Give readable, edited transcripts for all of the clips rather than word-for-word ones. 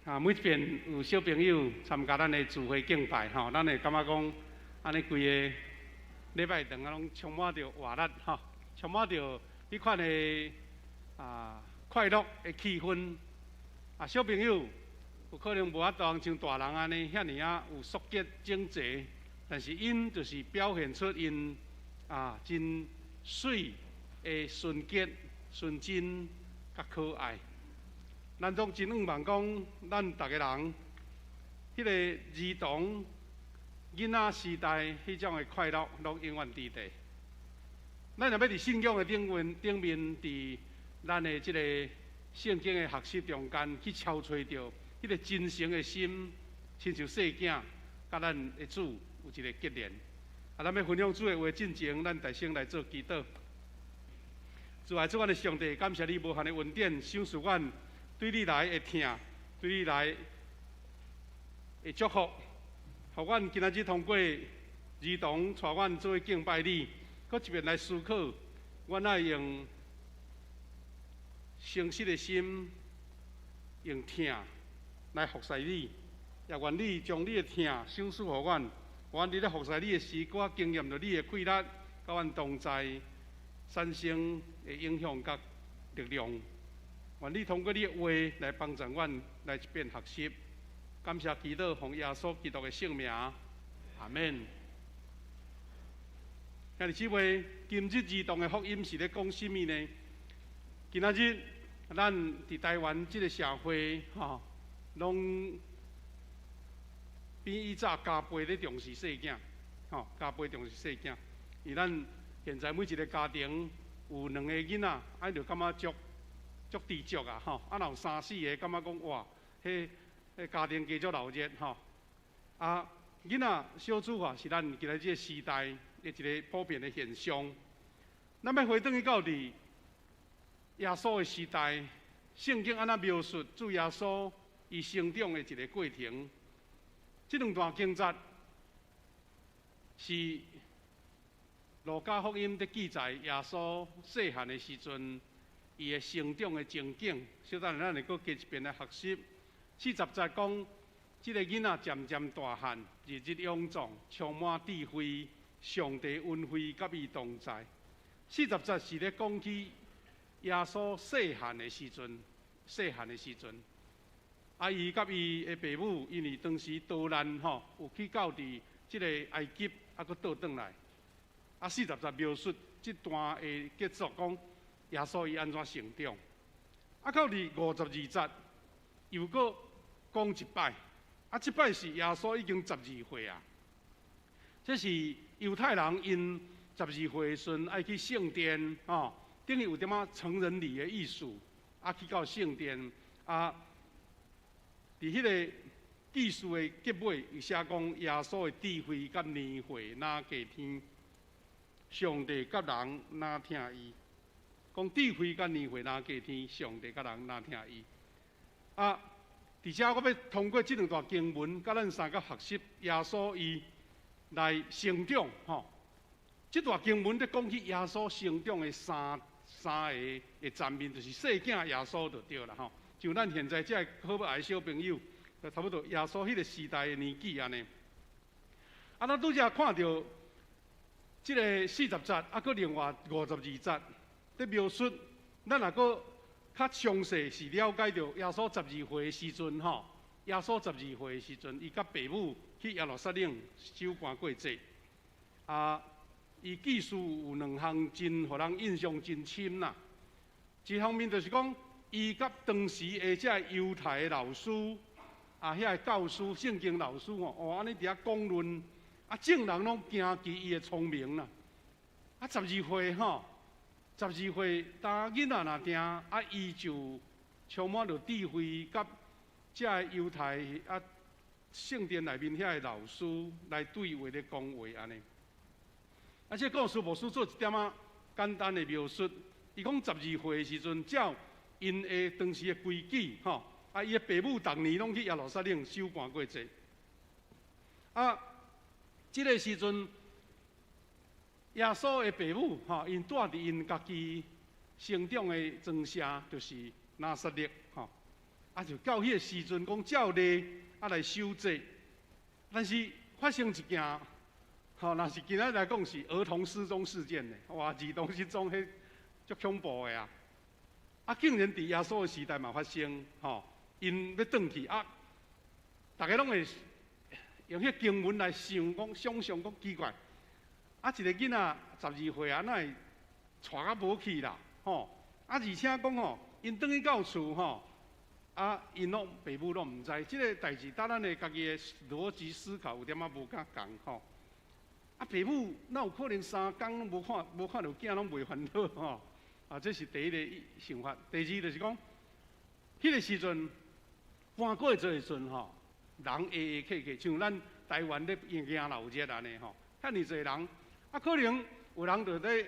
啊，每一遍有小朋友參加咱的聚會敬拜吼，咱會感覺講，按呢規个禮拜堂啊，攏充滿著活力吼，充滿著彼款的快樂的氣氛。啊，小朋友有可能無法度像大人按呢遐爾仔有束結整齊，但是𪜶就是表現出𪜶真媠的純潔、純真佮可愛。咱總真向望講，咱逐個人，彼个兒童、囡仔時代彼種的快樂，攏永遠佇佇。咱若欲佇信仰的頂面、頂面，佇咱的這個聖經的學習中間去撨揣著彼個真誠的心，親像細囝，佮咱的主有一個結連。啊，咱欲分享主的話進前，咱大聲來做祈禱。主愛主，阮的上帝，感謝你無限的恩典，賞賜阮對你來的疼，對你來的祝福，予阮今仔日通過兒童帶阮做伙敬拜你，閣一遍來思考，阮愛用誠實的心，用疼來服侍你，也願你將你的疼賞賜予阮，阮佇咧服侍你的時，閣經驗著你的氣力，佮阮同在，產生的影響佮力量。願你通過你的話來幫助阮來一遍學習。感謝祈禱，奉耶穌基督的聖名，阿們。兄弟姊妹，今日兒童的福音是咧講啥物呢？今仔日咱佇台灣這个社會，吼，攏比以早加倍咧重視細囝，吼，加倍重視細囝。因為咱現在每一个家庭有兩个囡仔，啊，就感覺足足知足啊，吼！啊，若有三四个，感覺講哇，彼彼家庭加足鬧熱吼。啊，囡仔少子化是咱今仔這个時代的一个普遍的現象。咱欲回轉去到佇耶穌的時代，聖經按怎描述主耶穌伊成長的一个過程？這兩段經節是路加福音佇記載耶穌細漢的時陣，伊的成長的情景。小等下咱會閣加一遍來學習。40節講，這个囡仔漸漸大漢，日日勇壯，充滿智慧，上帝恩惠佮伊同在。四十節是咧講起耶穌細漢的時陣，細漢的時陣，啊，伊佮伊的爸母，因為當時逃難吼，有去到佇這个埃及，啊，閣倒轉來。啊，四十節描述這段的結束，講耶穌伊按怎成長。啊，到佇52節，又閣講一擺。啊，這擺是耶穌已經十二歲啊。這是猶太人𪜶十二歲的時陣愛去聖殿，吼，等於有點仔成人禮的意思，啊，去到聖殿，啊，佇彼个記事的結尾，伊寫講耶穌的智慧佮年歲若過天，上帝佮人若疼伊。講智慧佮年歲若過天，上帝佮人若疼伊。啊，佇遮我欲通過這兩段經文，佮咱三個學習耶穌伊來成長，吼。這段經文咧講起耶穌成長的三個的層面，就是細囝耶穌就對啦，吼。就咱現在這个可愛小朋友，就差不多耶穌彼个時代的年紀按呢。啊，咱拄才看著這个四十節，啊，閣另外52節，咧描述，咱若閣較詳細是了解著耶穌十二歲的時陣，吼，耶穌十二歲的時陣，伊佮爸母去耶路撒冷守寒過節。啊，伊記事有兩項真予人印象真深啦。一方面就是講，伊佮當時的這个猶太的老師，啊，遐个教師、聖經老師吼，哦，按呢佇遐講論，啊，眾人攏驚奇伊的聰明啦。啊，十二歲吼，十二歲，當囡仔若定，啊，伊就充滿著智慧，佮這个猶太啊聖殿內面遐個老師來對話咧講話按呢。啊，這個故事牧師做一點仔簡單的描述。伊講十二歲的時陣，照𪜶的當時的規矩，吼，啊，伊的爸母逐年攏去耶路撒冷守寒過節。啊，這个時陣，耶穌的爸母，吼，𪜶住佇𪜶家己成長的莊城，就是拿撒勒，吼。啊，就到彼个時陣講照例啊來守節，但是發生一件，吼，若是今仔來講是兒童失蹤事件呢，哇，兒童失蹤彼足恐怖的啊！啊，竟然佇耶穌的時代嘛發生，吼，𪜶欲轉去啊，逐家攏會用彼經文來想講，想像講奇怪，啊，一個囡仔12歲啊，哪會𤆬甲無去啦？吼，啊，而且講吼，𪜶轉去到厝吼，啊，𪜶攏爸母攏毋知，這个代誌，搭咱的家己的邏輯思考有點仔無佮仝吼。啊，爸母哪有可能3工攏無看著囝攏袂煩惱吼？啊，這是第一個想法。第二就是講，彼个時陣搬過節的時陣吼，人挨挨客客，像咱台灣咧迎老節按呢吼，遐爾濟人，啊，可能有人就咧，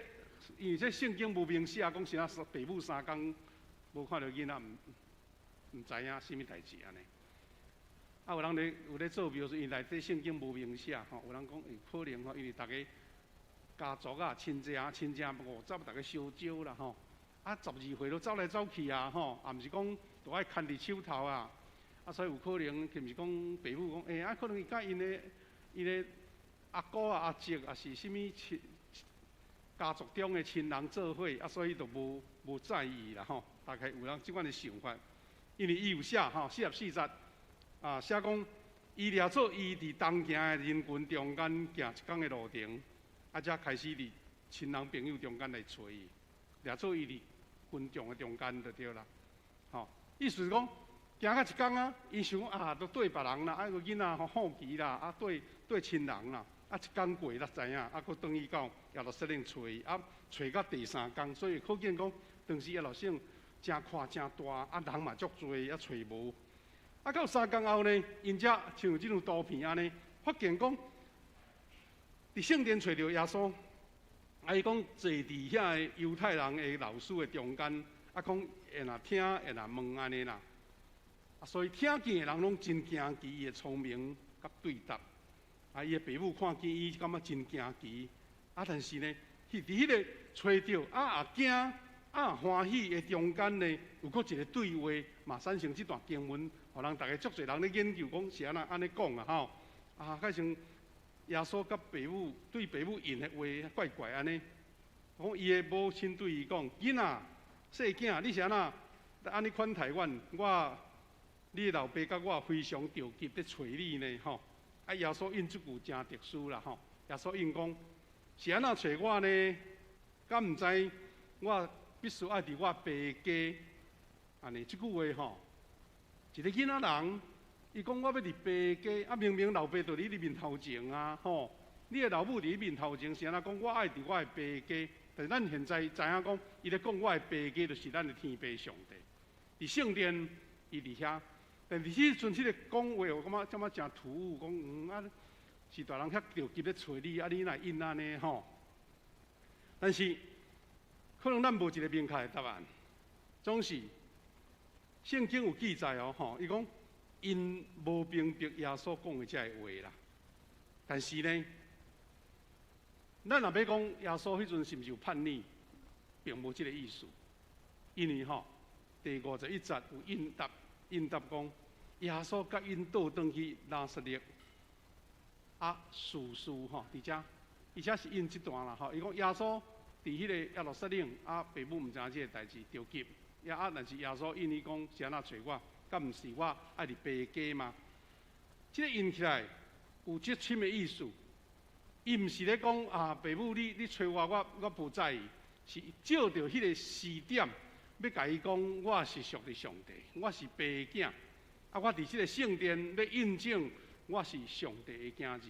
因為這聖經無明寫講啥爸母3工無看著囡仔，毋知影啥物代誌按呢。啊，有人咧有咧做描述，因為內底聖經無明寫吼，有人講會可能吼，因為逐家家族啊、親戚啊、親戚五十逐家相招啦吼，啊12歲都走來走去啊吼，也毋是講都愛牽佇手頭啊，啊所以有可能，是毋是講爸母講，欸啊可能伊佮𪜶的阿姑啊、阿叔啊是啥物親家族中的親人做伙，啊所以就無在意啦吼，大概有人這款的想法，因為伊有寫吼44節。啊，寫講伊掠做伊佇同行的人群中間行一工的路程，啊，才開始佇親人朋友中間來揣伊，掠做伊佇群眾的中間就對啦。吼，意思是講行到一工啊，伊想講啊，都綴別人啦，啊個囡仔吼好奇啦，啊綴綴親人啦，啊一工過才知影，啊閣轉去到耶路撒冷揣伊，啊揣到第三工，所以可見講當時耶路撒冷誠寬誠大，啊人嘛足濟，啊揣無。啊，到3工後呢，𪜶才像這張圖片按呢，發現講，佇聖殿揣著耶穌，啊，伊講坐佇遐个猶太人的老師的中間，啊，講會若聽會若問按呢啦，啊，所以聽見的人攏真驚奇伊的聰明佮對答，啊，伊的爸母看見伊感覺真驚奇，啊，但是呢，佇彼个揣著啊也驚啊歡喜的中間呢，有閣一個對話，嘛產生這段經文。予人逐家足濟人咧研究講是按怎按呢講啊吼，啊，較像耶穌佮爸母對爸母應的話怪怪按呢，講伊的母親對伊講：囡仔，細囝，你是按怎按呢款待阮？我，你的老爸佮我非常著急咧揣你呢吼。啊，耶穌應這句誠特殊啦吼。耶穌應講：是按怎揣我呢？敢毋知我必須愛佇我爸家？按呢，這句話吼。一個囡仔人，伊講我欲佇爸家，啊明明老爸就佇你面頭前啊，吼！你的老母佇你面頭前，是按怎講我愛佇我的爸家？但是咱現在知影講，伊咧講我的爸家，就是咱的天父上帝。佇聖殿，伊佇遐，但是彼陣彼个講話，我感覺誠突兀，講啊是大人遐著急咧揣你，啊你哪會應按呢吼？但是可能咱無一個明確的答案，總是。聖經有記載哦，吼，伊講𪜶無明白耶穌講的這个話啦。但是呢，咱若欲講耶穌彼陣是毋是有叛逆，並無這个意思。因為吼，第51節有應答，應答講耶穌佮𪜶倒轉去拿撒勒，啊，事事吼，佇遮，伊遮是應這段啦，吼。伊講耶穌佇彼个耶路撒冷，啊，爸母毋知影這个代誌，著急。啊！但是耶穌應伊講是按怎揣我？敢毋是我愛佇爸家嗎？這个應起來有這深的意思。伊毋是咧講啊，爸母你揣我，我無在意，是借著彼个時點，欲共伊講，我是屬佇上帝，我是爸囝。啊，我佇這个聖殿欲印證我是上帝的囝兒，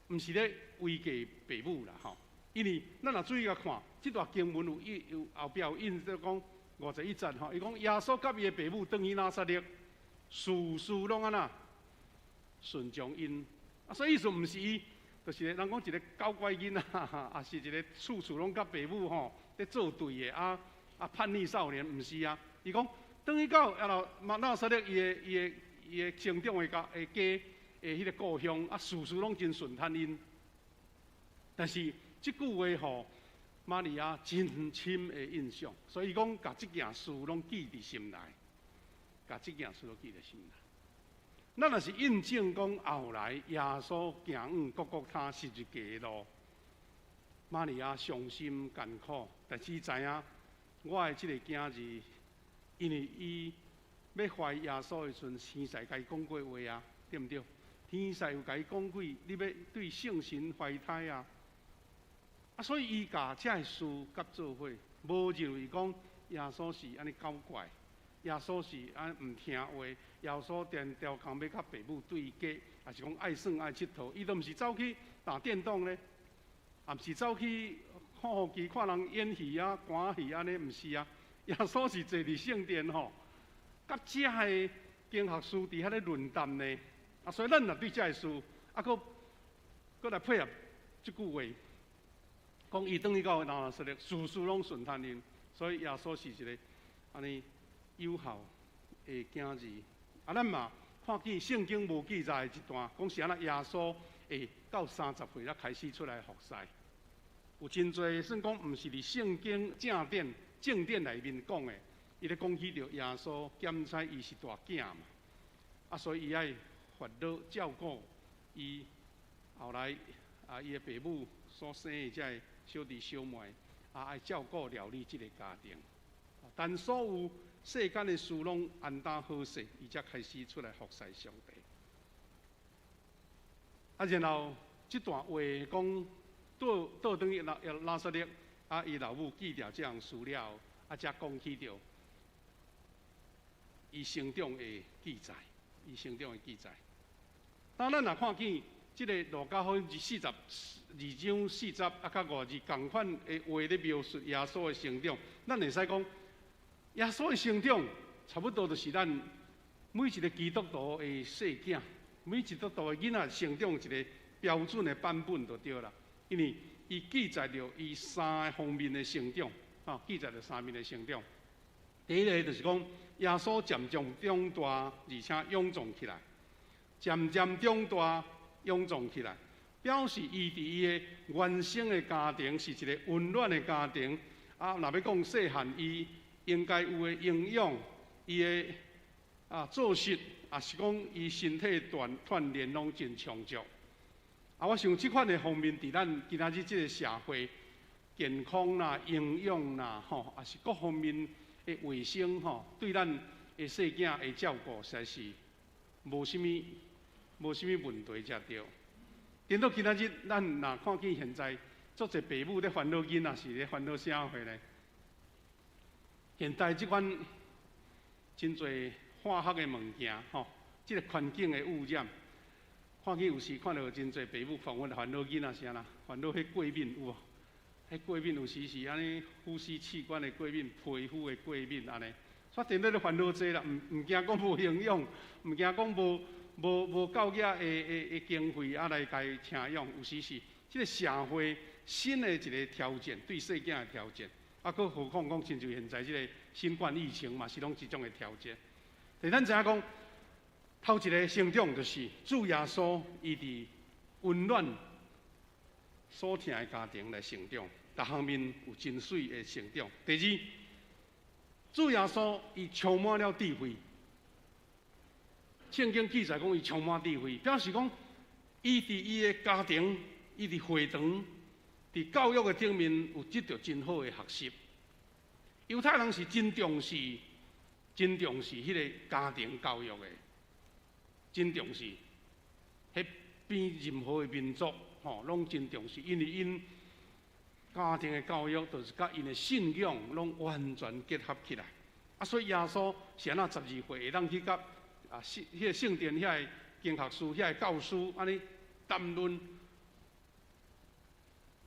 毋是咧違背爸母啦吼。因為咱若注意共看，這段經文有有後壁有印說講。51節吼，伊講耶穌佮伊的爸母轉去拿撒勒，事事攏按怎順從𪜶。啊，所以意思毋是伊，就是人講一个搞怪囡仔，抑是一个處處攏佮爸母吼咧作對的啊啊叛逆少年，毋是啊。伊講轉去到耶路拿撒勒伊的成長的家的家的彼个故鄉，啊，事事攏真順趁𪜶。但是這句話吼，瑪利亞真深的印象，所以講共這件事攏記佇心內，共這件事攏記佇心內。咱若是印證講後來耶穌行往各各他十字架的路，瑪利亞傷心艱苦，但是伊知影我的這个囝兒，因為伊欲懷耶穌的時陣，天使共伊講過話啊，對毋對？天使有共伊講過，你欲對聖神懷胎啊，啊，所以伊共這个事佮做伙，無認為講耶穌是按呢搞怪，耶穌是按毋聽話，耶穌顛刁工欲佮爸母對決，抑是講愛耍愛𨑨迌，伊都毋是走去打電動咧，也毋是走去看予機看人演戲啊、歌戲按呢，毋是啊。耶穌是坐佇聖殿吼，佮遮个經學師佇遐咧論談呢。啊，所以咱若對遮个事，啊，閣閣來配合這句話，講伊轉去到拿撒勒，事事攏順趁𪜶，所以耶穌是一个按呢有孝的囝兒。啊，咱嘛看見聖經無記載的一段，講是按怎耶穌會到30歲才開始出來服侍。有真濟算講毋是佇聖經正典正典內面講的，伊咧講起著耶穌檢採伊是大囝嘛，啊，所以伊愛煩惱照顧伊後來啊，伊的爸母所生的這个小弟小妹，啊，愛照顧料理這个家庭。但所有世間的事攏安搭好勢，伊才開始出來服侍上帝。啊，然後這段話講倒倒轉去拿撒勒，啊，伊老母記著這項事了，啊，才講起著伊成長的記載，伊成長的記載。當咱若看見這个路加福音42章四節啊，較五節仝款的話咧描述耶穌的成長，咱會使講耶穌的成長差不多就是咱每一个基督徒的細囝，每一個基督徒的囡仔成長一个標準的版本就對啦。因為伊記載著伊三个方面的成長，啊，記載著三面的成長。第一个就是講耶穌漸漸長大，而且勇壯起來。漸漸長大，勇壯起來，表示伊佇伊的原生的家庭是一个溫暖的家庭。啊，若欲講細漢，伊應該有的營養，伊的啊作息，也是講伊身體鍛鍛鍊攏真充足。啊，我想這款的方面，佇咱今仔日這个社會，健康啦、營養啦，吼，也是各方面的衛生吼，對咱的細囝的照顧，實在是無啥物。無啥物問題才對。顛倒今仔日，咱若看見現在足濟爸母咧煩惱囡仔，是咧煩惱啥貨呢？現代這款真濟化學的物件，吼，這个環境的污染，看見有時看著真濟爸母煩惱煩惱囡仔啥啦？煩惱彼過敏有無？彼過敏有時是按呢呼吸器官的過敏、皮膚的過敏按呢。所以顛倒咧煩惱這啦，毋毋驚講無營養，毋驚講無。無無夠額的的的經費啊來共伊請養，有時是這个社會新的一个挑戰，對細囝的挑戰，啊，閣何況講親像現在這个新冠疫情嘛，是攏一種的挑戰。但咱知影講，頭一个成長就是主耶穌伊佇溫暖所疼的家庭來成長，逐項面有真媠的成長。第二，主耶穌伊充滿了智慧。聖經記載講，伊充滿智慧，表示講，伊佇伊的家庭，伊佇會堂，佇教育的頂面有得著真好的學習。猶太人是真重視、真重視彼个家庭教育的，真重視。彼比任何的民族吼，攏真重視，因為𪜶家庭的教育，就是佮𪜶的信仰攏完全結合起來。啊，所以耶穌是按怎12歲會當去佮啊，聖彼个聖殿遐个經學師、遐个教師按呢談論，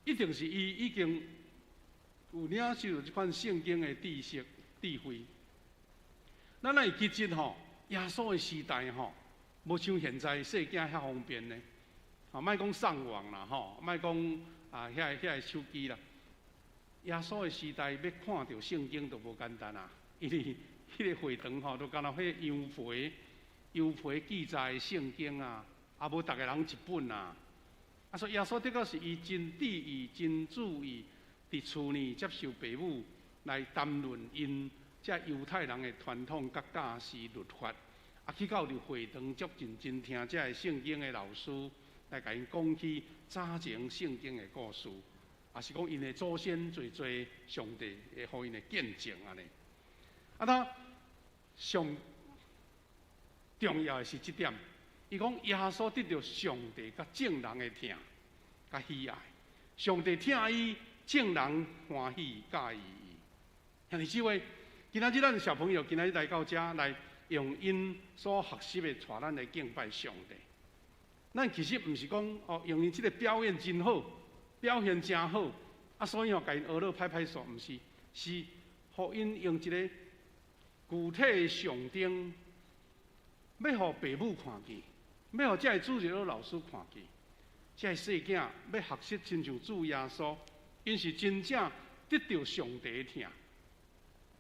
一定是伊已經有領受這款聖經的知識、智慧。咱會記得吼，耶穌的時代吼，無像現在細囝遐方便呢。吼，莫講上網啦，吼，莫講啊遐遐个手機啦。耶穌的時代欲看著聖經都無簡單啊，因為彼个會堂吼，都敢若彼个羊皮。羊皮記載聖經啊，也無逐个人一本啊。啊，所以耶穌的確是伊真注意、真注意，佇厝內接受爸母來談論𪜶 這猶太人的傳統佮教示律法，啊，去到佇會堂足認真聽這个聖經的老師來共𪜶講起早前聖經的故事，也是講𪜶的祖先濟濟上帝會予𪜶的見證按呢。啊，那上重要的是這點，伊講耶穌得著上帝佮眾人的疼佮喜愛，上帝疼伊，眾人歡喜佮意伊。兄弟姊妹，今仔日咱小朋友今仔日來到遮來用𪜶所學習的帶咱來敬拜上帝。咱其實毋是講哦，用𪜶這个表演真好，表現誠好，啊，所以哦，共𪜶學了拍拍手，毋是，是予𪜶用一个具體的象徵，欲予爸母看見，欲予這个主日學老師看見，這个細囝欲學習親像主耶穌，𪜶是真正得著上帝的疼，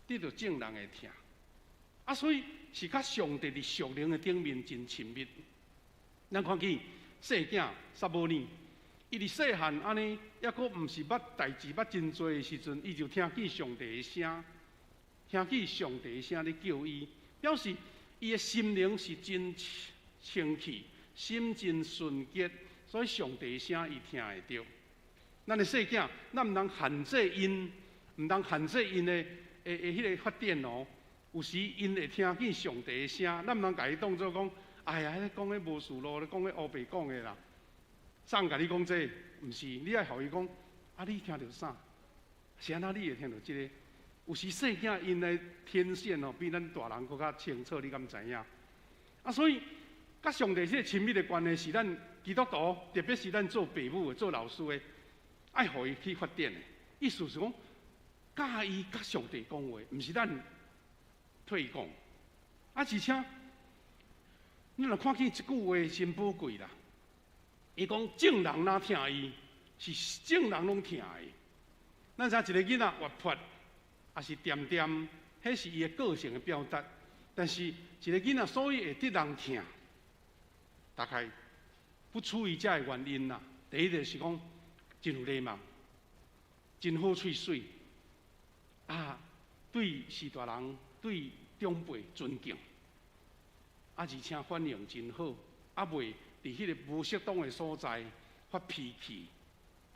得著眾人的疼，啊，所以是佮上帝佇屬靈的頂面真親密。咱看見細囝撒母耳，伊佇細漢按呢，猶閣毋是捌代誌捌真濟的時陣，伊就聽見上帝的聲，聽見上帝的聲咧叫伊，表示伊的心靈是真清氣，心真純潔，所以上帝的聲伊聽會著。咱的細囝，咱毋通限制𪜶，毋通限制𪜶的彼个發展哦。有時𪜶會聽見上帝的聲，咱毋通共伊當做講，哎呀，彼个講彼無事路，咧講彼烏白講的啦。啥人共你講這个？毋是，你愛予伊講，啊，你聽著啥？是按怎你會聽著這个？有時細囝𪜶的天線哦，比咱大人閣較清楚，你敢知影？啊，所以佮上帝這个親密的關係是咱基督徒，特別是咱做爸母的、做老師的，愛予伊去發展的。意思是講，教伊佮上帝講話，毋是咱替伊講。啊，而且，你若看見這句話真寶貴啦。伊講眾人若疼伊，是眾人攏疼伊。咱知影一個囡仔活潑，抑是恬恬，彼是伊的個性的表達。但是一個囡仔所以會得人疼，大概不出於這个原因啦。第一就是講真有禮貌，真好喙水，啊，對序大人、對長輩尊敬，啊，而且反應真好，啊，袂佇彼个無適當的所在發脾氣，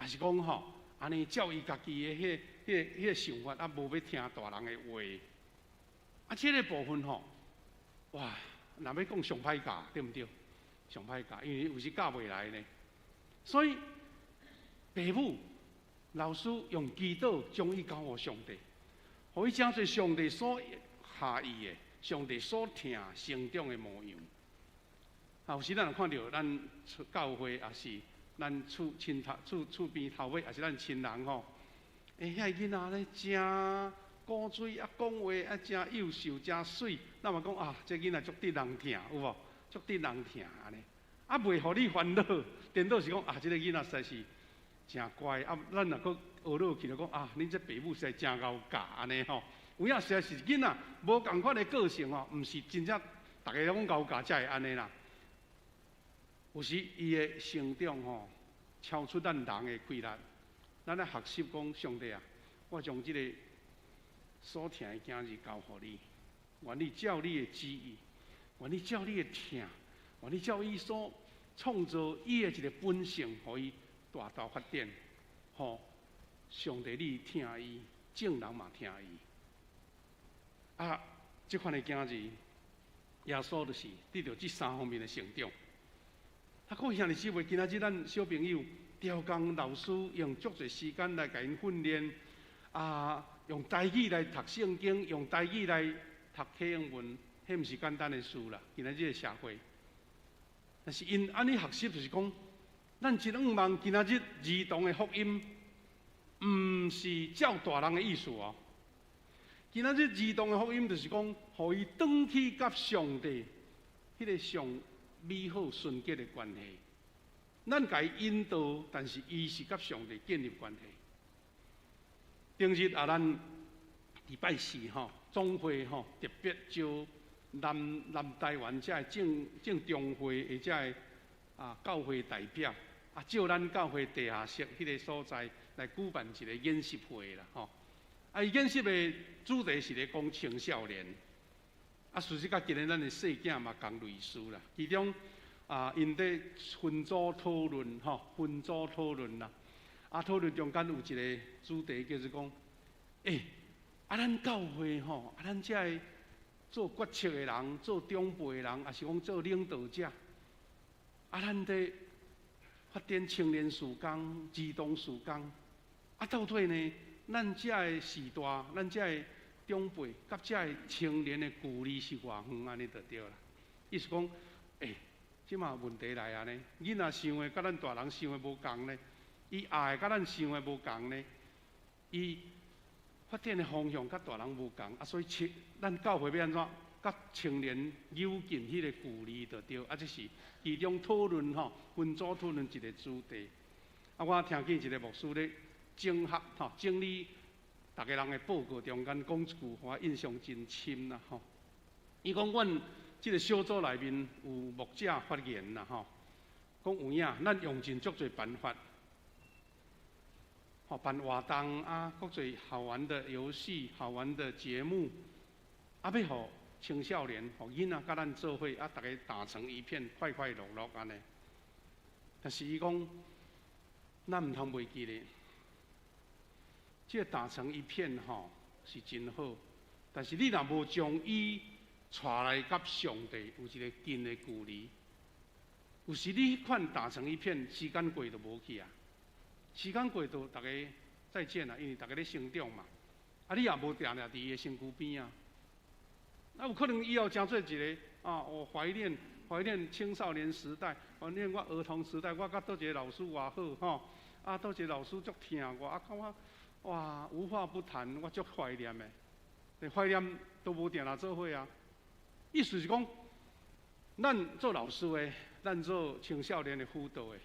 抑是講吼，按呢照伊家己的彼個想法，啊，無欲聽大人的話。啊，這个部分吼，哇，若欲講上歹教，對毋對？上歹教，因為有時教袂來呢。所以，爸母、老師用祈禱將伊交予上帝，予伊成做上帝所合意的、上帝所疼成長的模樣。啊，有時咱若看著咱教會，抑是咱厝親頭厝厝邊頭尾，抑是咱親人吼，欸，遐个囡仔咧誠古錐啊，講話啊，誠幼秀，誠媠，咱嘛講啊，這囡仔足得人疼，有無？足得人疼按呢，啊，袂予你煩惱，顛倒是講啊，這个囡仔實在是誠乖啊。咱若閣學落去就講啊，恁這爸母實在誠𠢕教按呢吼。有影實在是囡仔無仝款的個性吼，毋是真正逐个攏𠢕教才會按呢啦。有時伊的成長吼，超出咱人的氣力。咱愛學習講上帝啊，我將這個所疼的囝兒交予你，願你照你的旨意，願你照你的疼，願你照伊所創造伊的一個本性，予伊大大發展。吼，上帝你疼伊，眾人嘛疼伊。啊，這款的囝兒，耶穌就是得著這三方面的成長。啊，各位兄弟姊妹，今仔日咱小朋友，調工老師用足濟時間來共𪜶訓練，啊，用台語來讀聖經，用台語來讀啟應文，彼毋是簡單的事啦。今仔日的社會，但是𪜶按呢學習，就是講，咱真向望今仔日兒童的福音，毋是照大人的意思哦。今仔日兒童的福音，就是講，予伊轉去佮上帝，彼个上美好純潔的關係。咱共伊引導，但是伊是佮上帝建立關係。頂日啊，咱禮拜四吼總會吼特別招南南台灣遮的正正中會的遮的啊教會代表啊，借咱教會地下室彼个所在來舉辦一個研習會啦吼。啊，伊研習的主題是咧講青少年。啊，事實佮今日咱的細囝嘛仝類似啦。其中啊，𪜶佇分組討論吼，分組討論啦。啊，討論中間有一個主題叫做講，欸，啊，咱教會吼，啊，咱遮的做決策的人、做長輩的人，抑是講做領導者，啊，咱佇發展青年事工、兒童事工，啊，到底呢，咱遮的序大，咱遮的長輩，佮遮的青年的距離是偌遠，按呢就對啦。意思講，欸，這馬問題來啊呢，囡仔想的佮咱大人想的無仝呢，伊愛的佮咱想的無仝呢，伊發展的方向佮大人無仝，啊，所以青咱教會欲按怎，佮青年有近彼个距離就對，啊，這是其中討論吼，分組討論一個主題。啊，我聽見一個牧師咧整合吼，整理逐个人的報告中間講一句話，印象真深啦吼。伊講阮這個小組內面有牧者發言啦吼，講有影，咱用盡足濟辦法，吼辦活動啊，閣濟好玩的遊戲、好玩的節目，啊，欲予青少年、予囡仔佮咱做伙，啊，逐家打成一片，快快樂樂按呢。但是伊講，咱毋通袂記咧，這個打成一片吼是真好，但是你若無將伊帶來佮上帝有一個近的距離，有時你彼款打成一片，時間過就無去啊。時間過就逐家再見啦，因為逐家咧成長嘛。啊，你也無定定佇伊的身軀邊啊。那有可能以後成做一個啊，我懷念懷念青少年時代，懷念我兒童時代，我佮佗一個老師偌好吼，啊，佗一個老師足疼我，啊，感覺哇無話不談，我足懷念的。懷念都無定定做伙啊。意思是講，咱做老師的，咱做青少年的輔導的，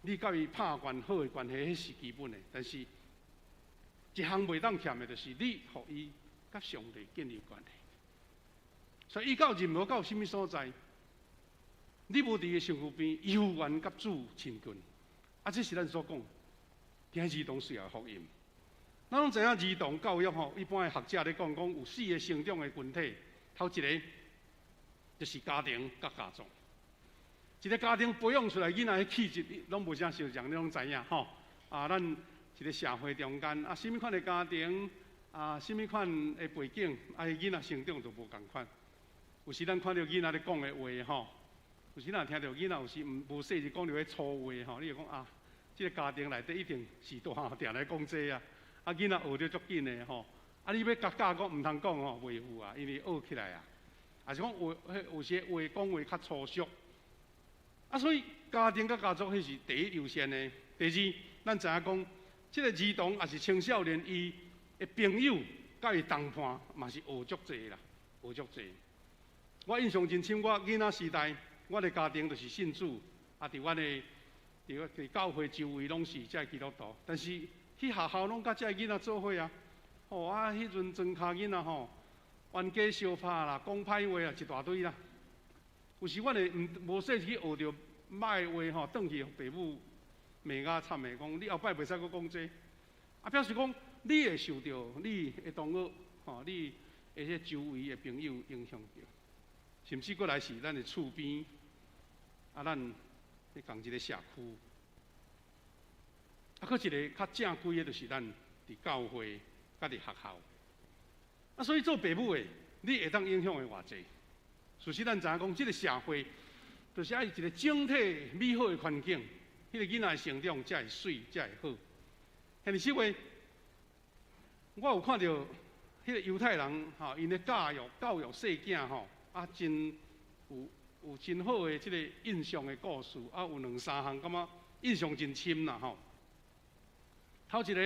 你佮伊拍關好的關係，彼是基本的。但是，一項袂當欠的，就是你予伊佮上帝建立關係。所以，伊到任何到啥物所在，你無佇伊身軀邊，猶原佮主親近。啊，這是咱所講，今兒童需要福音。咱攏知影兒童教育吼，一般的學者咧講，講有四個成長的群體。頭一個就是家庭佮家族。一個家庭培養出來囡仔的氣質，攏無啥相像，你攏知影吼。啊，咱一個社會中間啊，啥物款的家庭啊，啥物款的背景，啊，囡仔成長就無仝款。有時咱看著囡仔咧講的話吼，有時若聽著囡仔有時毋無細就講著彼粗話吼，你就講啊，這個家庭內底一定是大漢定咧講這啊，啊囡仔學得足緊的吼，啊你欲共教講毋通講吼，袂赴啊，因為學起來啊，抑是講話，有時話講話較粗俗，啊所以家庭佮家族彼是第一優先的。第二，咱知影講，這個兒童抑是青少年，伊的朋友佮伊同伴嘛是學足濟啦，學足濟。我印象真深，我囡仔時代，我的家庭就是信主，啊，佇阮的佇佇教會周圍攏是遮基督徒，但是去學校攏佮遮囡仔做伙啊，吼啊，彼陣莊跤囡仔吼，冤家相拍啦，講歹話啊，一大堆啦。有時阮會毋無細去學著歹話吼，轉去爸母罵甲慘的，講你後擺袂使閣講這，啊，表示講你會受著你的同學吼，你的彼周圍的朋友影響著。甚至閣來是咱的厝邊，啊，咱佇仝一个社區，啊，閣一个較正規的，就是咱佇教會、佮佇學校。啊，所以做爸母的，你會當影響的偌濟。事實咱知影講，這个社會就是愛一個整體美好的環境，彼個囡仔的成長才會媠，才會好。現實話，我有看著彼個猶太人吼，𪜶的教育教育細囝吼。啊，真有有真好的這個印象的故事，啊，有兩三項感覺印象真深啦吼。頭一個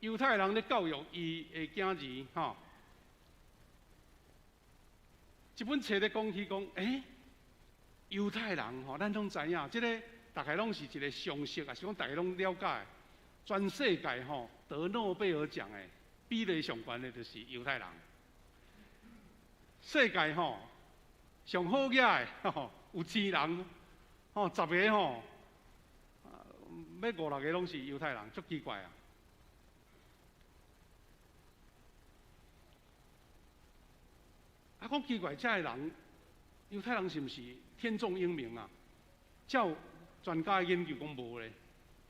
猶太人咧教育伊的囝兒吼，這本冊咧講起講，欸，猶太人吼，咱攏知影，這个大概攏是一個常識啊，是講大家攏了解。全世界吼得諾貝爾獎的比例上懸的，就是猶太人。世界吼上好額的吼，有錢人吼，十个吼，欲五六个攏是猶太人，足奇怪啊！啊，講奇怪，這个人猶太人是毋是天縱英明啊？照專家研究講無咧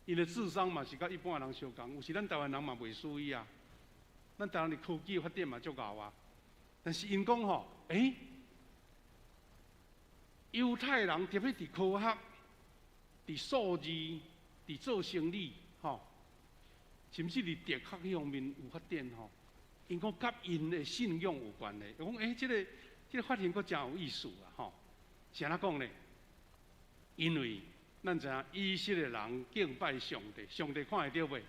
，𪜶的智商嘛是佮一般的人相仝，有時咱台灣人嘛袂輸伊啊。咱台灣的科技發展嘛足𠢕啊，但是𪜶講吼，欸，猶太人特別佇科學、佇數字、佇做生理，吼，甚至佇哲學彼方面有發展吼。𪜶講佮𪜶的信仰有關係。我講欸，這個發現閣誠有意思啊，吼！是按怎講呢？因為咱知影以色列人敬拜上帝，上帝看會著袂？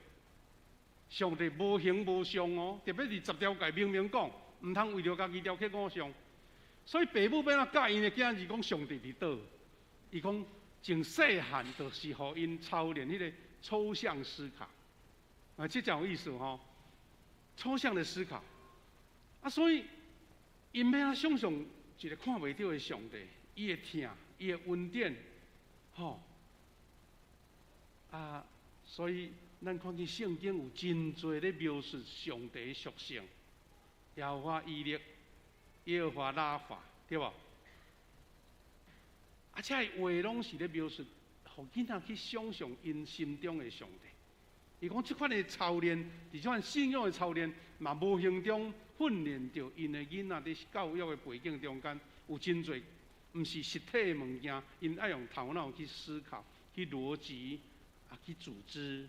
上帝無形無相哦，特別是十條誡明明講，毋通為著家己雕刻偶像。所以爸母欲按怎教𪜶的囝兒講上帝佇佗？伊講從細漢就是予𪜶操練彼个抽象思考，啊，這誠有意思吼。抽象的思考，啊，所以𪜶欲按怎想像一个看袂著的上帝，伊的疼，伊的恩典，吼，啊，所以咱看見聖經有真濟咧描述上帝的屬性，耶和華以勒、耶和華拉法，對無？啊，這个話攏是咧描述，予囡仔去想像𪜶心中的上帝。伊講這款的操練，佇這款信仰的操練，嘛無形中訓練著𪜶的囡仔佇教育的背景中間，有真濟毋是實體的物件，𪜶愛用頭腦去思考、去邏輯、啊去組織。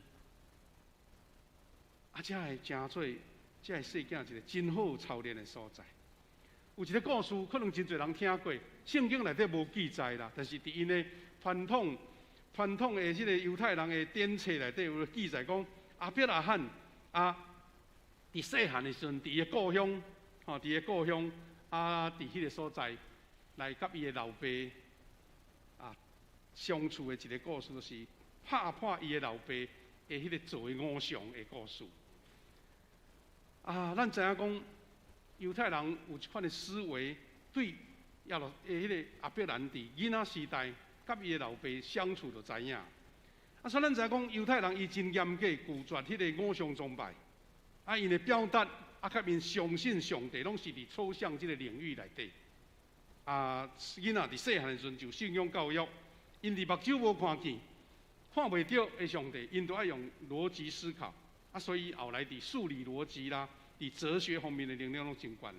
啊，這會成做這个細囝一個真好操練的所在。有一個故事，可能真濟人聽過，聖經內底無記載啦，但是佇𪜶的傳統的這個猶太人的典冊內底有記載講，亞伯拉罕啊，佇細漢的時陣，佇伊的故鄉，吼，佇伊的故鄉啊，佇彼個所在來佮伊的老爸啊相處的一個故事，就是拍破伊的老爸的彼個做的偶像的故事。啊，咱知影講，猶太人有這款的思維，對亞羅的彼個亞伯蘭佇囡仔時代，佮伊的老爸相處就知影。啊，所以咱知影講，猶太人伊真嚴格拒絕彼個偶像崇拜。啊，𪜶的表達啊，佮𪜶相信上帝，攏是佇抽象這個領域內底。啊，囡仔佇細漢的時陣就信仰教育，𪜶佇目睭無看見，看袂著的上帝，𪜶都愛用邏輯思考。啊，所以後來佇數理邏輯啦，佇哲學方面的能力攏真懸。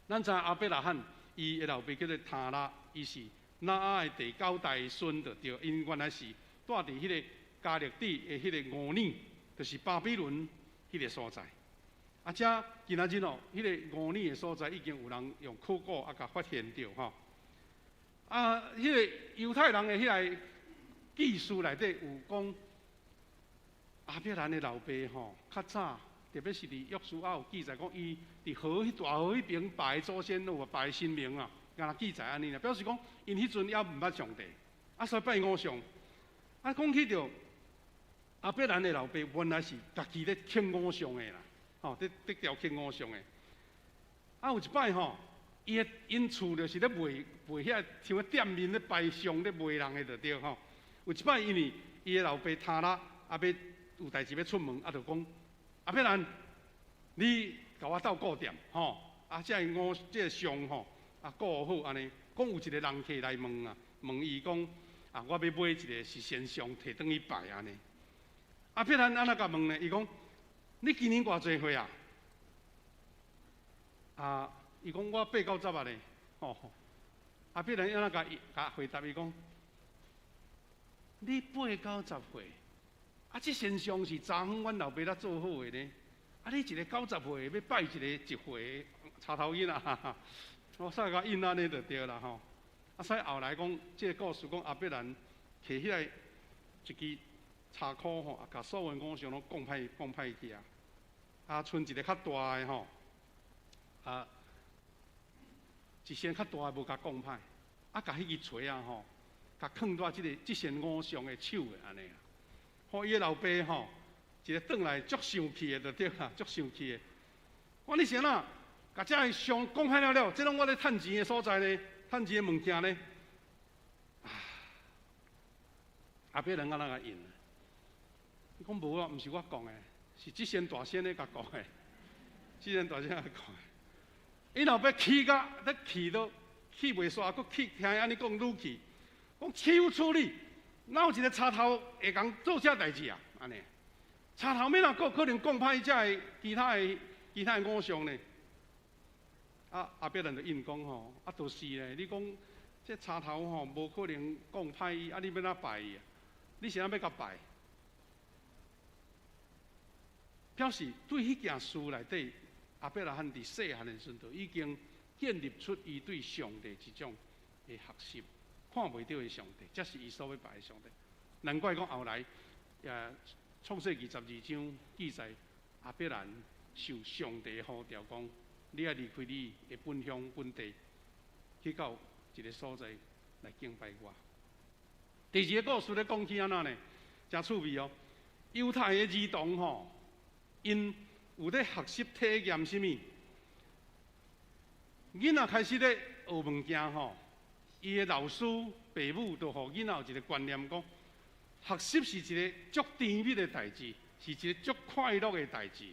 咱知亞伯拉罕，伊的老爸叫做他拉，伊是挪亞的第九代孫就對，𪜶原來是蹛佇彼个迦勒底的彼个吾珥，就是巴比倫彼个所在。啊，這今仔日哦，彼个吾珥的所在已經有人用考古啊，共發現著吼。啊，彼个猶太人的彼个記事內底有講，亞伯蘭的老爸吼，較早特別是佇約書亞有記載講，伊佇河大河彼爿拜祖先，有拜神明啊，敢若記載按呢啦，表示講𪜶彼陣猶毋捌上帝，啊，所以拜偶像。啊，講起著亞伯蘭的老爸原來是家己咧刻偶像的啦，吼，佇雕刻偶像的。啊，有一擺吼，伊的𪜶厝就是咧賣賣遐像個店面咧擺像咧賣人的就對吼。有一擺因為伊的老爸他拉啊，欲有代誌欲出門，啊，就講亞伯蘭，你共我鬥顧店吼，啊，這個偶這個像吼，啊顧好按呢。講有一個人客來問啊，問伊講啊，我欲買一個是神像提轉去拜按呢。亞伯蘭按怎共問呢？伊講你今年偌濟歲啊？啊，伊講我八九十啊咧，吼。亞伯蘭按怎共伊共回答伊講？你八九十歲，啊，這神像是昨昏阮老爸才做好的呢。啊，你一个九十歲欲拜一个一歲柴頭囡仔，我煞共應按呢就對啦吼。啊，所以後來講，這个故事講亞伯蘭提起來一支柴箍吼，啊，共所有偶像攏講歹講歹去啊。啊，賰一个較大的吼，啊，一仙較大的無共講歹，啊，共彼支錘仔吼，共囥佇這个這仙偶像的手的按呢啊。予伊的老爸吼，一个轉來足生氣的就對啦，足生氣的。我講你是按怎，共這个像講歹了了，這攏我咧趁錢的所在呢，趁錢的物件呢。啊，亞伯蘭按怎共應？伊講無啊，毋是我講的，是這仙大仙咧共講的，這仙大仙共講的。𪜶後壁氣甲咧氣都氣袂煞，閣氣聽按呢講愈氣，講豈有此理！哪有一個柴頭會共做這代誌啊？按呢，柴頭欲按怎閣可能講歹遮的其他的偶像呢？啊，亞伯蘭就應講吼，啊，就是咧，你講這柴頭吼，無可能講歹伊，啊，你欲按怎拜伊啊？你是按怎欲共拜？表示對彼件事內底，亞伯拉罕佇細漢的時陣就已經建立出伊對上帝這種的學習，看袂著的上帝，這是伊所欲拜的上帝。難怪講後來，創世記12章記載，亞伯蘭受上帝呼召，講你愛離開你的本鄉本地，去到一个所在來敬拜我。第二个故事咧講起按怎呢？誠趣味哦。猶太的兒童吼，𪜶有咧學習體驗啥物？囡仔開始咧學物件吼，伊的老師爸母就予囡仔有一个觀念講，學習是一个足甜蜜的代誌，是一个足快樂的代誌。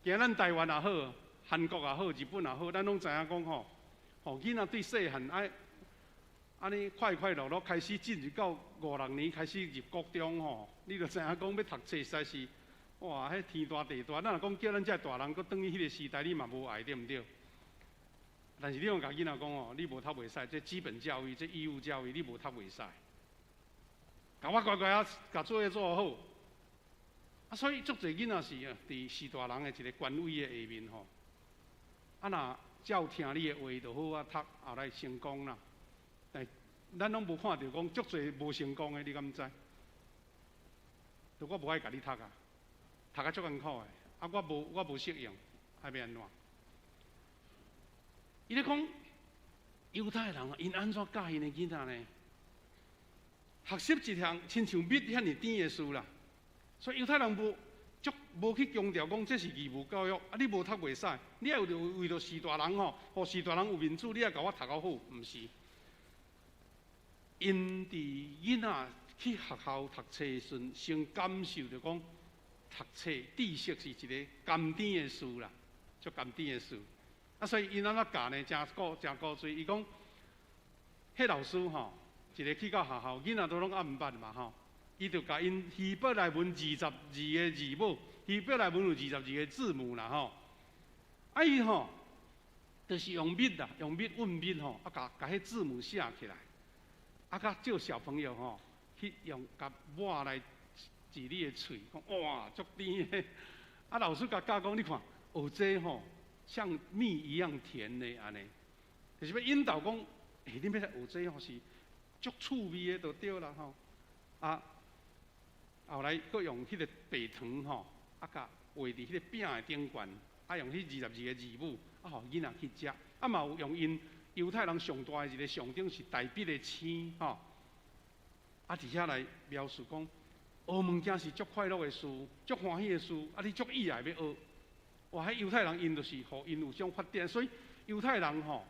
今咱台灣也好，韓國也好，日本也好，咱攏知影講吼，予囡仔對細漢愛按呢快快樂樂開始進入到五六年開始入國中吼，你就知影講欲讀冊實在是哇，彼天大地大。咱若講叫咱遮大人閣轉去彼个時代，你嘛無愛對毋對？但是你欲共囡仔講哦，你無讀袂使，這基本教育，這義務教育，你無讀袂使。共我乖乖仔，共作業做好。啊，所以足濟囡仔是啊，佇序大人的一个權威的下面吼。啊，若照聽你的話就好啊，讀後來成功啦。但咱攏無看著講足濟無成功的，你敢知？就我無愛共你讀啊，讀甲足艱苦的，啊，我無適應，啊，欲按怎？伊咧講猶太人啊，𪜶按怎教𪜶的囡仔呢？學習一項親像蜜遐爾甜的事啦，所以猶太人無足無去強調講這是義務教育，啊，你無讀袂使，你愛為著序大人吼，予序大人有面子，你愛共我讀較好，毋是。𪜶佇囡仔去學校讀冊的時陣，先感受著講讀冊知識是一个甘甜的事啦，足甘甜的事。啊，所以𪜶按怎教呢？誠古誠古錐，伊講，彼老師吼，一个去到學校，囡仔都攏猶毋捌嘛吼，伊就共𪜶希伯來文22個字母，希伯來文有二十二个字母啦吼。啊，伊吼，就是用蜜啦，用蜜揾蜜吼，啊，共共彼字母寫起來，啊，佮叫小朋友吼去用共抹來舌你的喙，講哇，足甜的。啊，老師共教講，你看學這吼，像蜜一樣甜的按呢，就是欲引導講，欸，你欲來學這吼是足趣味的，就對啦吼。啊，後來閣用彼个白糖吼，啊，共畫佇彼个餅的頂懸，啊，用彼22個字母，啊，予囡仔去食。啊，嘛有用𪜶猶太人上大的一个象徵是大衛的星吼。啊，佇遐來描述講，學物件是足快樂的事，足歡喜的事，啊，你足意愛欲學。哇！彼猶太人𪜶就是予𪜶有種發展，所以猶太人吼，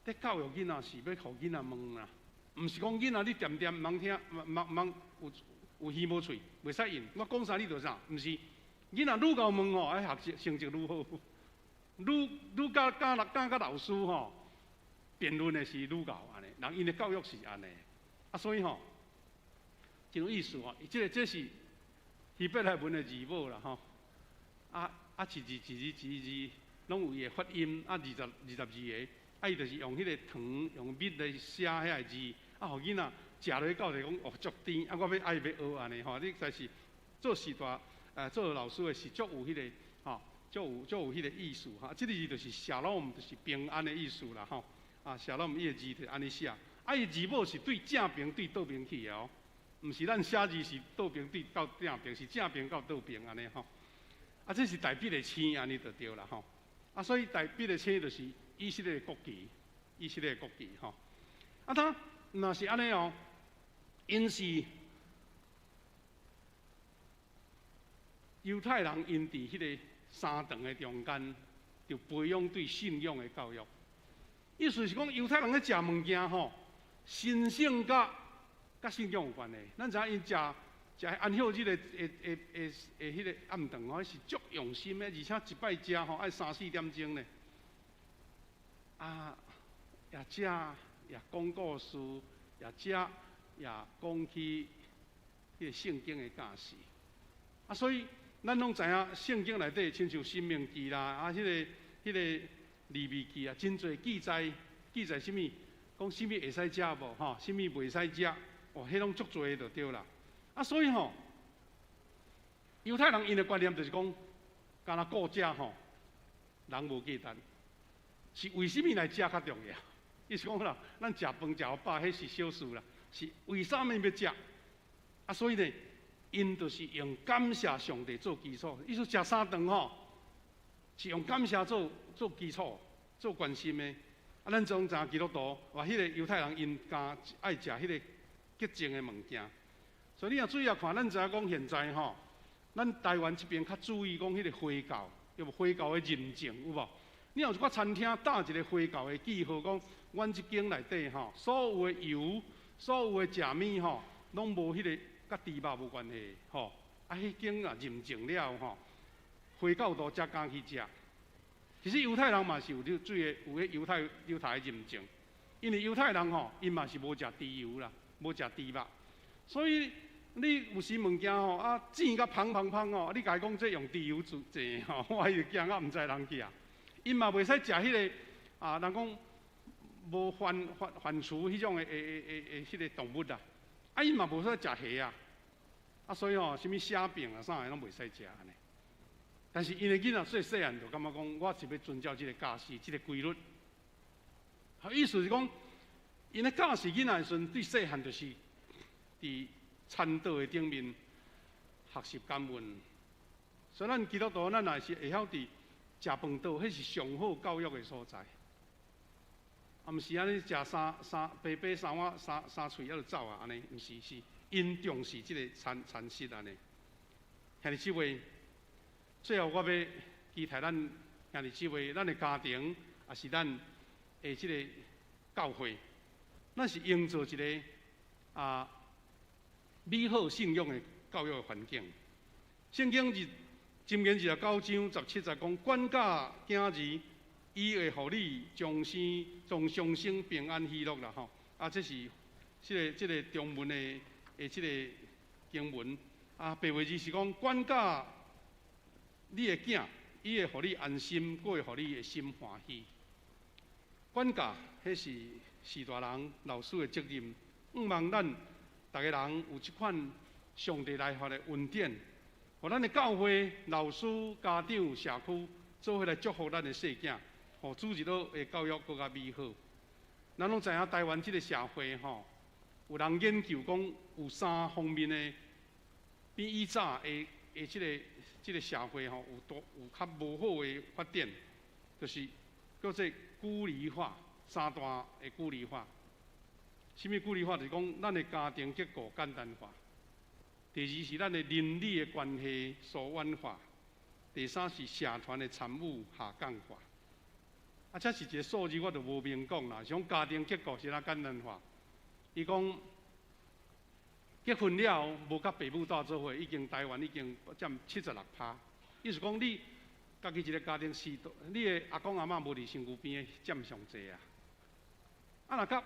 佇教育囡仔是欲予囡仔問啦，毋是講囡仔你恬恬毋通聽，毋通有耳無喙，袂使應。我講啥你就啥，毋是。囡仔愈𠢕問吼，愛學習成績愈好。愈愈敢敢敢佮老師吼辯論的是愈𠢕按呢，人𪜶的教育是按呢。啊，所以吼，真有意思吼，這个這是希伯來文的字母啦吼，啊。啊，一字一字一字攏有伊的發音，啊，22個，啊，伊就是用彼个糖，用蜜來寫遐个字，啊，予囡仔食落去到底講哦足甜，啊，我欲愛欲學按呢吼，你實在是做序大，做老師的是足有彼个吼，足有彼个意思吼。這个字就是 Shalom，就是平安的意思啦吼。啊，Shalom 伊的字就按呢寫，啊，伊字母是對正爿對倒爿去的哦，毋是咱寫字是倒爿對到正爿，是正爿到倒爿按呢吼。啊，這是大衛的星，按呢就對啦吼。啊，所以大衛的星就是以色列的國旗，以色列的國旗吼。啊，他若是按呢哦，𪜶是猶太人，𪜶佇彼个三頓的中間，就培養對信仰的教育。意思是講，猶太人咧食物件吼，神聖佮佮信仰有關係。咱知影𪜶食。食安息日的彼个暗頓吼，是足用心的，而且一擺食吼愛三四點鐘呢。啊，也食也講故事，也食也講起彼个聖經的教示。啊，所以咱攏知影聖經內底，親像申命記啦，啊，彼個利未記啊，真濟記載，記載啥物？講啥物會使食無？吼，啥物袂使食？哦，彼攏足濟就對啦。啊，所以吼，猶太人𪜶的觀念就是講，敢若顧食吼，人無價值，是為啥物來食較重要？意思講啦，咱食飯食予飽，彼是小事啦，是為啥物欲食？啊，所以呢，𪜶就是用感謝上帝做基礎。意思食三頓吼，是用感謝做基礎、做關心的。啊，咱總知影基督徒，或彼個猶太人，𪜶較愛食彼個潔淨的物件。所以你若注意看，咱知影講現在吼，咱台灣這邊較注意講彼個回教，對無？回教的認證有無？你若有一寡餐廳打一個回教的記號，講阮這間內底吼，所有的油、所有的食物吼，攏無彼個佮豬肉無關係吼。啊，彼間啊認證了吼，回教徒才敢去食。其實猶太人嘛是有咧做的，有彼猶太的認證，因為猶太人吼，𪜶嘛是無食豬油啦，無食豬肉，所以你有時物件吼啊煎甲芳芳芳吼，你共伊講這用豬油做煎吼，我伊就驚啊，毋知人去啊。𪜶嘛袂使食彼個啊，人講無反芻彼種的彼個動物啦，啊，𪜶嘛無使食蝦啊，啊，所以吼，啥物蝦餅啊啥的攏袂使食按呢。但是𪜶的囡仔細細漢就感覺講，我是欲遵照這個教示，這個規律。意思是講，𪜶咧教示囡仔的時陣，對細漢就是佇餐桌的頂面學習感恩。所以咱基督徒，咱也是會曉佇食飯桌，彼是上好教育的所在。啊，毋是按呢食三三白白三碗三三喙仔就走啊，按呢，毋是，是𪜶重視這個餐食按呢。兄弟姊妹，最後我欲期待咱兄弟姊妹，咱的家庭，也是咱的這個教會，咱是營造一個美好信仰的教育的環境。聖經是箴言29章17節講：管教囝兒，伊會予你終生終終生平安喜樂啦吼。啊，這是這個中文的這個經文。啊，白話字是講管教你的囝，伊會予你安心，閣會予你的心歡喜。管教，彼是序大人、老師的責任。向望咱逐个人有這款上帝來予的恩典，予咱的教會、老師、家長、社區，做伙來祝福咱的細囝，予主日學的教育閣較美好。咱攏知影台灣這個社會吼，有人研究講有三方面的比以早的這個社會吼，有多有較無好的發展，就是叫做孤離化，三大的孤離化。啥物孤離化？就是講咱的家庭結構簡單化。第二是咱的鄰里的關係疏遠化。第三是社團的參與下降化。啊，這是一個數字，我就無明講啦。像家庭結構是按怎簡單化？伊講結婚了後無佮爸母蹛做伙，已經台灣已經佔76%。意思講你家己一個家庭是，你的阿公阿嬤無佇身軀邊的佔上濟啊。啊，若佮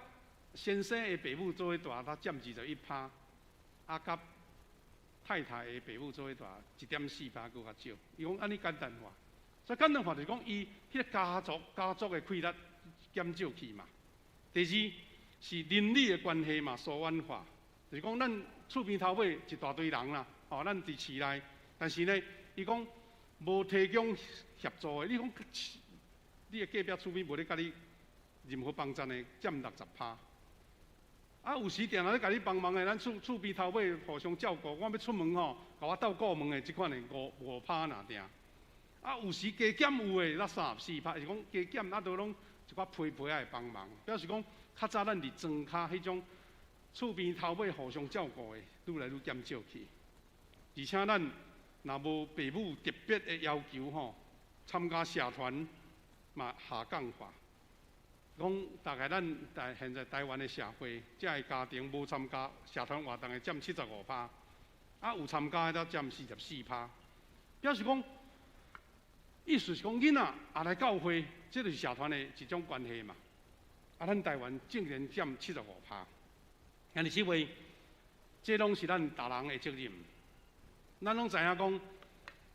先生的爸母做伙蹛，才佔21%。啊，佮太太的爸母做伙蹛，1.4%閣較少。伊講按呢簡單化，所以簡單化就是講伊彼個家族的氣力減少去嘛。第二是鄰里的關係嘛疏遠化，就是講咱厝邊頭尾一大堆人啦，吼，咱佇市內，但是呢，伊講無提供協助的，你講你的隔壁厝邊無咧佮你任何幫贊的，佔60%。啊，有時定定咧共你幫忙的，咱厝邊頭尾互相照顧。我欲出門吼，共我鬥顧門的，這款的5%爾定。啊，有時加減有的，才34%，是講加減啊，都攏一寡批批仔會幫忙。表示講，較早咱佇莊跤彼種厝邊頭尾互相照顧的，愈來愈減少去。而且咱若無爸母特別的要求吼，參加社團嘛下降化。講大概咱台現在台灣的社會，這个家庭無參加社團活動的佔75%，啊有參加的才佔44%，表示講意思是講，囡仔也來教會，這就是社團的一種關係嘛。啊，咱台灣竟然佔75%，兄弟姊妹，這攏是咱逐人的責任。咱攏知影講，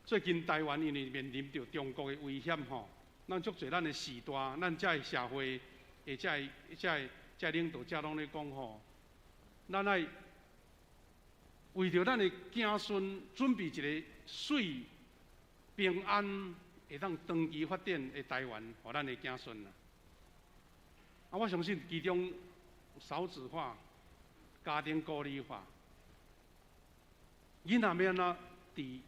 最近台灣因為面臨著中國的威脅吼，咱足濟咱的時代，咱這个社會的這个領導者攏咧講吼，咱愛為著咱的子孫準備一個媠平安、會當長期發展的台灣，予咱的子孫啊！啊，我相信其中少子化、家庭孤兒化，囡仔欲按怎佇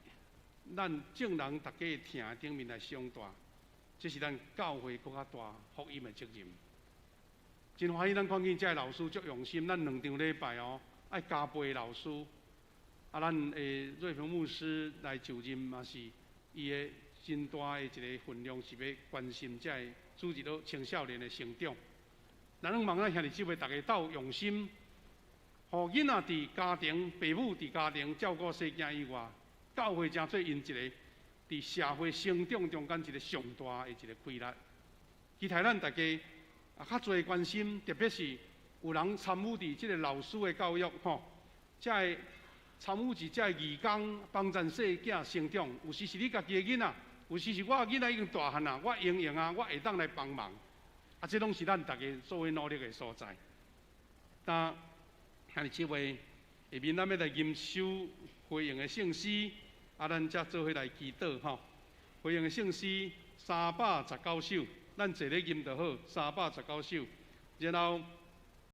咱眾人逐家的疼頂面來長大，這是咱教會閣較大福音的責任。真歡喜，咱看見這个老師足用心，咱兩場禮拜哦，愛加倍老師。啊，咱的瑞平牧師來就任嘛是伊的真大的一個分量，是欲關心這个主日學青少年的成長。咱攏望咱兄弟姊妹逐家鬥用心，予囡仔佇家庭、爸母佇家庭照顧細囝以外，教會成做𪜶一个佇社會成長中間一個上大的一個氣力。期待咱逐家啊較濟關心，特別是有人參與佇這個老師的教育吼，這个參與佇這個義工幫贊細囝成長。有時是你家己的囡仔，有時是我的囡仔已經大漢啦，我閒閒啊，我會當來幫忙。啊，這攏是咱逐家做伙努力的所在。那兄弟姊妹，下面咱欲來吟首回應的聖詩，啊，咱才做伙來祈禱吼。回應的聖詩319首，咱坐咧吟就好，319首。然後。